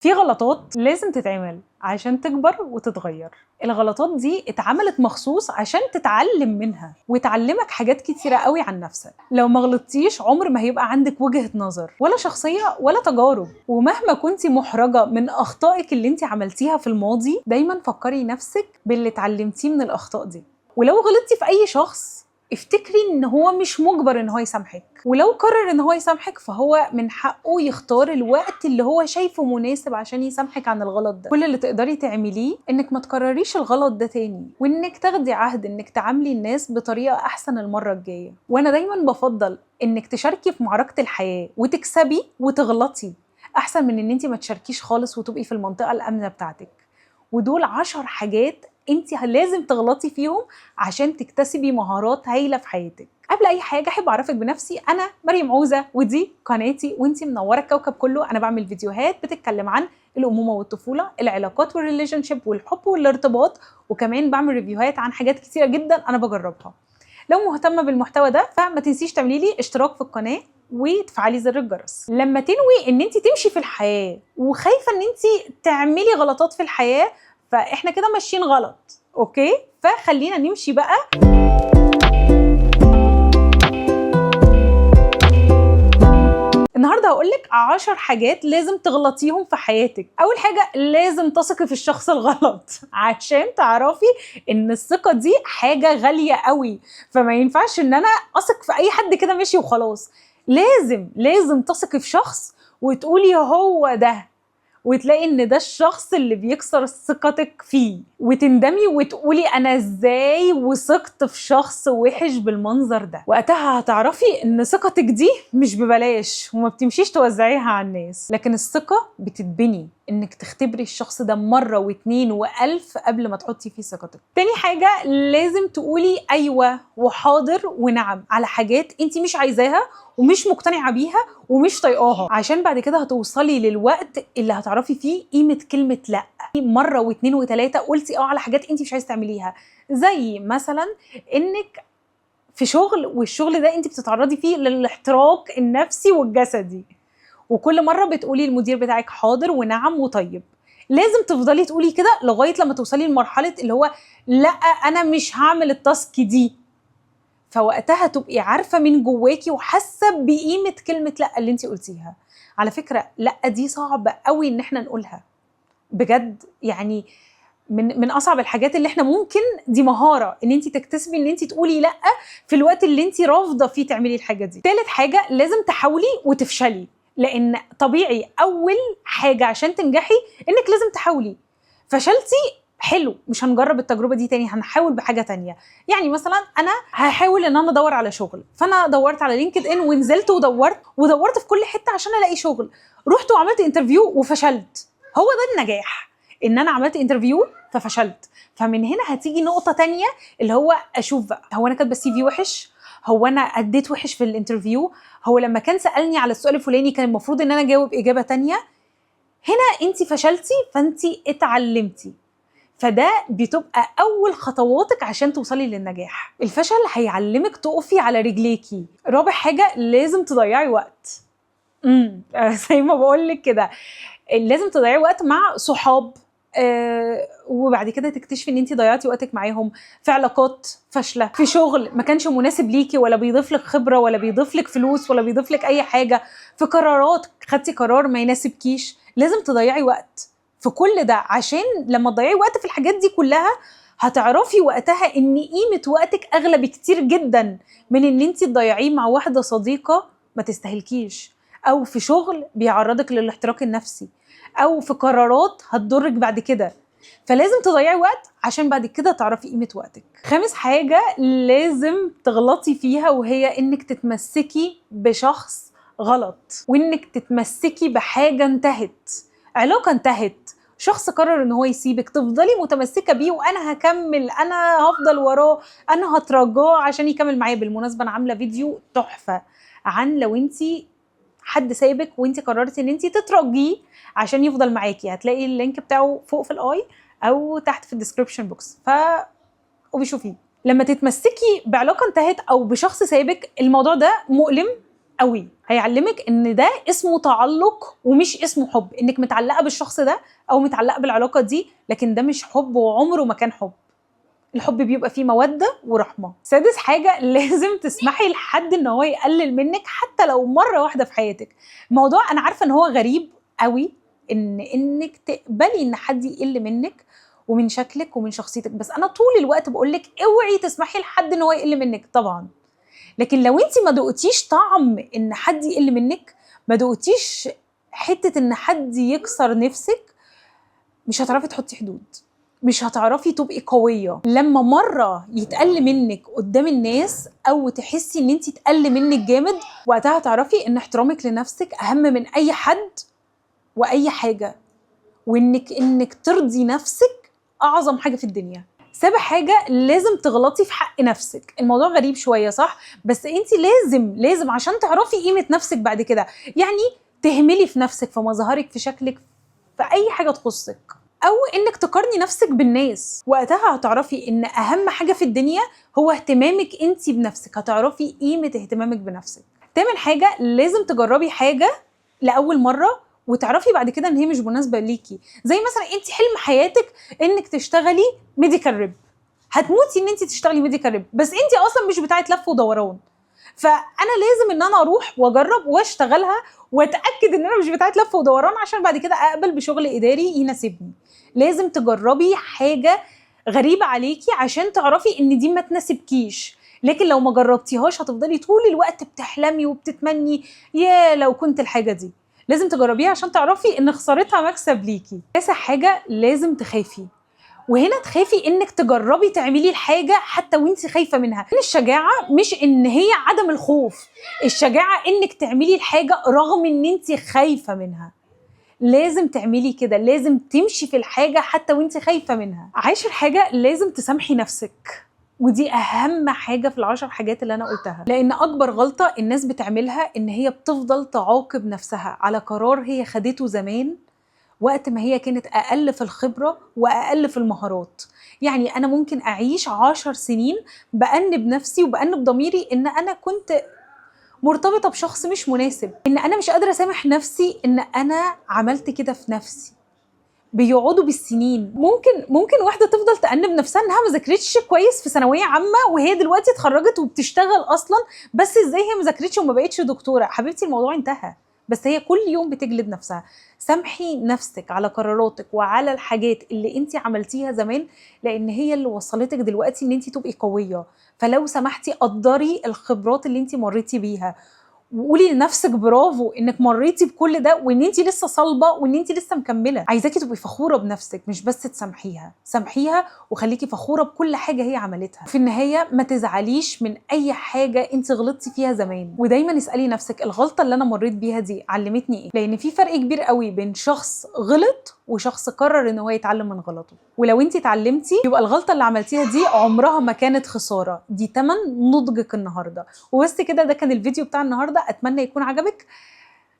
في غلطات لازم تتعمل عشان تكبر وتتغير. الغلطات دي اتعملت مخصوص عشان تتعلم منها وتعلمك حاجات كتيرة قوي عن نفسك. لو ما غلطتيش عمر ما هيبقى عندك وجهة نظر ولا شخصية ولا تجارب. ومهما كنتي محرجة من أخطائك اللي انت عملتيها في الماضي، دايما فكري نفسك باللي اتعلمتيه من الأخطاء دي. ولو غلطتي في أي شخص افتكري ان هو مش مجبر ان هو يسامحك، ولو قرر ان هو يسامحك فهو من حقه يختار الوقت اللي هو شايفه مناسب عشان يسامحك عن الغلط ده. كل اللي تقدري تعمليه انك ما تكرريش الغلط ده تاني، وانك تاخدي عهد انك تعاملي الناس بطريقة احسن المرة الجاية. وانا دايما بفضل انك تشاركي في معركة الحياة وتكسبي وتغلطي احسن من ان انت ما تشاركيش خالص وتبقي في المنطقة الآمنة بتاعتك. ودول 10 حاجات انت لازم تغلطي فيهم عشان تكتسبي مهارات هايلة في حياتك. قبل اي حاجة احب اعرفك بنفسي، انا مريم عوزه ودي قناتي وانت منورة الكوكب كله. انا بعمل فيديوهات بتتكلم عن الامومة والطفوله، العلاقات وال relationship والحب والارتباط، وكمان بعمل review هات عن حاجات كتيرة جدا انا بجربها. لو مهتمة بالمحتوى ده فما تنسيش تعملي لي اشتراك في القناة وتفعلي زر الجرس. لما تنوي ان انت تمشي في الحياة وخايفة ان انت تعملي غلطات في الحياة، فاحنا كده ماشيين غلط، okay؟ فخلينا نمشي بقى. النهارده هقولك 10 حاجات لازم تغلطيهم في حياتك. اول حاجة لازم تثقي في الشخص الغلط عشان تعرفي ان الثقة دي حاجة غالية قوي، فما ينفعش ان انا اثق في اي حد كده ماشي وخلاص. لازم تثقي في شخص وتقولي هو ده، وتلاقي ان ده الشخص اللي بيكسر ثقتك فيه، وتندمي وتقولي انا ازاي وثقت في شخص وحش بالمنظر ده. وقتها هتعرفي ان ثقتك دي مش ببلاش وما بتمشيش توزعيها على الناس، لكن الثقة بتتبني انك تختبري الشخص ده مرة واتنين والف قبل ما تحطي فيه ثقتك. تاني حاجة لازم تقولي ايوه وحاضر ونعم على حاجات انت مش عايزاها ومش مقتنعة بيها ومش طايقاها، عشان بعد كده هتوصلي للوقت اللي هتعرفي فيه قيمة كلمة لا. مرة واتنين وتلاتة قلتي اه على حاجات انت مش عايزة تعمليها، زي مثلا انك في شغل والشغل ده انت بتتعرضي فيه للاحتراق النفسي والجسدي، وكل مرة بتقولي المدير بتاعك حاضر ونعم وطيب. لازم تفضلي تقولي كده لغاية لما توصلي لمرحلة اللي هو لا أنا مش هعمل ال task دي، فوقتها تبقي عارفة من جواكي وحاسة بقيمة كلمة لا اللي انتي قلتيها. على فكرة لا دي صعبة قوي إن احنا نقولها بجد، يعني من أصعب الحاجات اللي احنا ممكن، دي مهارة إن انتي تكتسبي إن انتي تقولي لا في الوقت اللي انتي رافضة فيه تعملي الحاجة دي. تالت حاجة لازم تحاولي وتفشلي، لأن طبيعي أول حاجة عشان تنجحي إنك لازم تحاولي. فشلتي حلو، مش هنجرب التجربة دي تاني، هنحاول بحاجة تانية. يعني مثلا أنا هحاول إن أنا أدور على شغل، فأنا دورت على LinkedIn ونزلت ودورت في كل حتة عشان ألاقي شغل، رحت وعملت interview وفشلت. هو ده النجاح، إن أنا عملت interview ففشلت. فمن هنا هتيجي نقطة تانية اللي هو أشوف بقى، هو أنا كاتبة CV وحش؟ هو أنا أديت وحش في ال interview؟ هو لما كان سألني على السؤال الفلاني كان المفروض إن أنا أجاوب إجابة تانية؟ هنا أنت فشلتي فأنت اتعلمتي، فده بتبقى أول خطواتك عشان توصلي للنجاح. الفشل هيعلمك تقفي على رجليكي. رابع حاجة لازم تضيعي وقت. زي ما بقولك كده لازم تضيعي وقت مع صحاب، وبعد كده تكتشفي ان انت ضيعتي وقتك معاهم في علاقات فاشلة، في شغل ما كانش مناسب ليكي ولا بيضيف لك خبره ولا بيضيف لك فلوس ولا بيضيف لك اي حاجة، في قرارات خدتي قرار ما يناسبكيش. لازم تضيعي وقت في كل ده، عشان لما تضيعي وقت في الحاجات دي كلها هتعرفي وقتها ان قيمة وقتك اغلى بكتير جدا من ان انت تضيعيه مع واحدة صديقه ما تستهلكيش، او في شغل بيعرضك للاحتراق النفسي، او في قرارات هتضرك بعد كده. فلازم تضيعي وقت عشان بعد كده تعرفي قيمة وقتك. خامس حاجة لازم تغلطي فيها وهي انك تتمسكي بشخص غلط، وانك تتمسكي بحاجة انتهت، علاقة انتهت، شخص قرر ان هو يسيبك، تفضلي متمسكة بيه وانا هكمل، انا هفضل وراه، انا هترجاه عشان يكمل معايا. بالمناسبة انا عاملة فيديو تحفة عن لو انتي حد سايبك وانت قررتي ان انت تترجيه عشان يفضل معاكي، هتلاقي ال link بتاعه فوق في ال i او تحت في ال description box، ف وبيشوفيه. لما تتمسكي بعلاقة انتهت او بشخص سايبك، الموضوع ده مؤلم قوي. هيعلمك ان ده اسمه تعلق ومش اسمه حب، انك متعلقه بالشخص ده او متعلقه بالعلاقة دي، لكن ده مش حب وعمره ما كان حب. الحب بيبقى فيه موده ورحمة. سادس حاجة، لازم تسمحي لحد ان هو يقلل منك حتى لو مرة واحدة في حياتك. الموضوع انا عارفه ان هو غريب قوي، ان انك تقبلي ان حد يقل منك ومن شكلك ومن شخصيتك، بس انا طول الوقت بقول لك اوعي تسمحي لحد ان هو يقل منك طبعا. لكن لو انت ما دقتيش طعم ان حد يقل منك، ما دقتيش حتة ان حد يكسر نفسك، مش هتعرفي تحطي حدود، مش هتعرفي تبقي قوية. لما مرة يتقل منك قدام الناس او تحسي ان انت اتقل منك جامد، وقتها هتعرفي ان احترامك لنفسك اهم من اي حد واي حاجة، وانك ترضي نفسك اعظم حاجة في الدنيا. سابع حاجة، لازم تغلطي في حق نفسك. الموضوع غريب شوية صح؟ بس انت لازم عشان تعرفي قيمة نفسك بعد كده، يعني تهملي في نفسك، في مظهرك، في شكلك، في اي حاجة تخصك، او انك تقارني نفسك بالناس. وقتها هتعرفي ان اهم حاجة في الدنيا هو اهتمامك انت بنفسك، هتعرفي قيمة اهتمامك بنفسك. تامن حاجة، لازم تجربي حاجة لاول مرة وتعرفي بعد كده ان هي مش مناسبة ليكي. زي مثلا انت حلم حياتك انك تشتغلي medical rep، هتموتي ان انت تشتغلي medical rep، بس انت اصلا مش بتاعه لف ودوران. فانا لازم ان انا اروح واجرب واشتغلها واتاكد ان انا مش بتاعه لف ودوران عشان بعد كده اقبل بشغل اداري يناسبني. لازم تجربي حاجة غريبة عليكي عشان تعرفي ان دي ما تناسبكيش، لكن لو ما جربتيهاش هتفضلي طول الوقت بتحلمي وبتتمني يا لو كنت الحاجة دي. لازم تجربيها عشان تعرفي ان خسارتها مكسب ليكي. تاسع حاجة، لازم تخافي، وهنا تخافي انك تجربي تعملي الحاجة حتى وانت خايفة منها. الشجاعة مش ان هي عدم الخوف، الشجاعة انك تعملي الحاجة رغم ان انت خايفة منها. لازم تعملي كده، لازم تمشي في الحاجة حتى وانت خايفة منها. عاشر حاجة، لازم تسامحي نفسك، ودي اهم حاجة في ال10 حاجات اللي انا قلتها، لان اكبر غلطه الناس بتعملها ان هي بتفضل تعاقب نفسها على قرار هي خدته زمان وقت ما هي كانت اقل في الخبرة واقل في المهارات. يعني انا ممكن اعيش 10 سنين بأنب نفسي وبأنب ضميري ان انا كنت مرتبطة بشخص مش مناسب، ان انا مش قادرة اسامح نفسي ان انا عملت كده في نفسي. بيقعدوا بالسنين. ممكن واحدة تفضل تأنب نفسها انها ما ذاكرتش كويس في ثانوية عامة وهي دلوقتي اتخرجت وبتشتغل اصلا، بس ازاي هي ما ذاكرتش وما بقتش دكتورة؟ حبيبتي الموضوع انتهى، بس هي كل يوم بتجلد نفسها. سامحي نفسك على قراراتك وعلى الحاجات اللي انت عملتيها زمان، لان هي اللي وصلتك دلوقتي ان انت تبقي قوية. فلو سمحتي قدري الخبرات اللي انت مريتي بيها، وقولي لنفسك برافو انك مريتي بكل ده وان انت لسه صلبه وان انت لسه مكملة. عايزاكي تبقي فخورة بنفسك، مش بس تسامحيها، سامحيها وخليكي فخورة بكل حاجة هي عملتها. في النهاية ما تزعليش من اي حاجة انت غلطتي فيها زمان، ودايما اسالي نفسك الغلطة اللي انا مريت بيها دي علمتني ايه، لان في فرق كبير قوي بين شخص غلط وشخص قرر ان هو يتعلم من غلطه. ولو انت اتعلمتي يبقى الغلطة اللي عملتيها دي عمرها ما كانت خسارة، دي تمن نضجك النهارده. وبس كده، ده كان الفيديو بتاع النهارده، اتمنى يكون عجبك.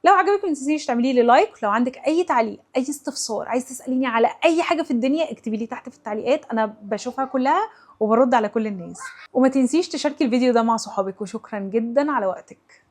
لو عجبك ما تنسيش تعملي لي like، لو عندك اي تعليق، اي استفسار، عايز تساليني على اي حاجة في الدنيا اكتبي لي تحت في التعليقات، انا بشوفها كلها وبرد على كل الناس. وما تنسيش تشاركي الفيديو ده مع صحابك، وشكرا جدا على وقتك.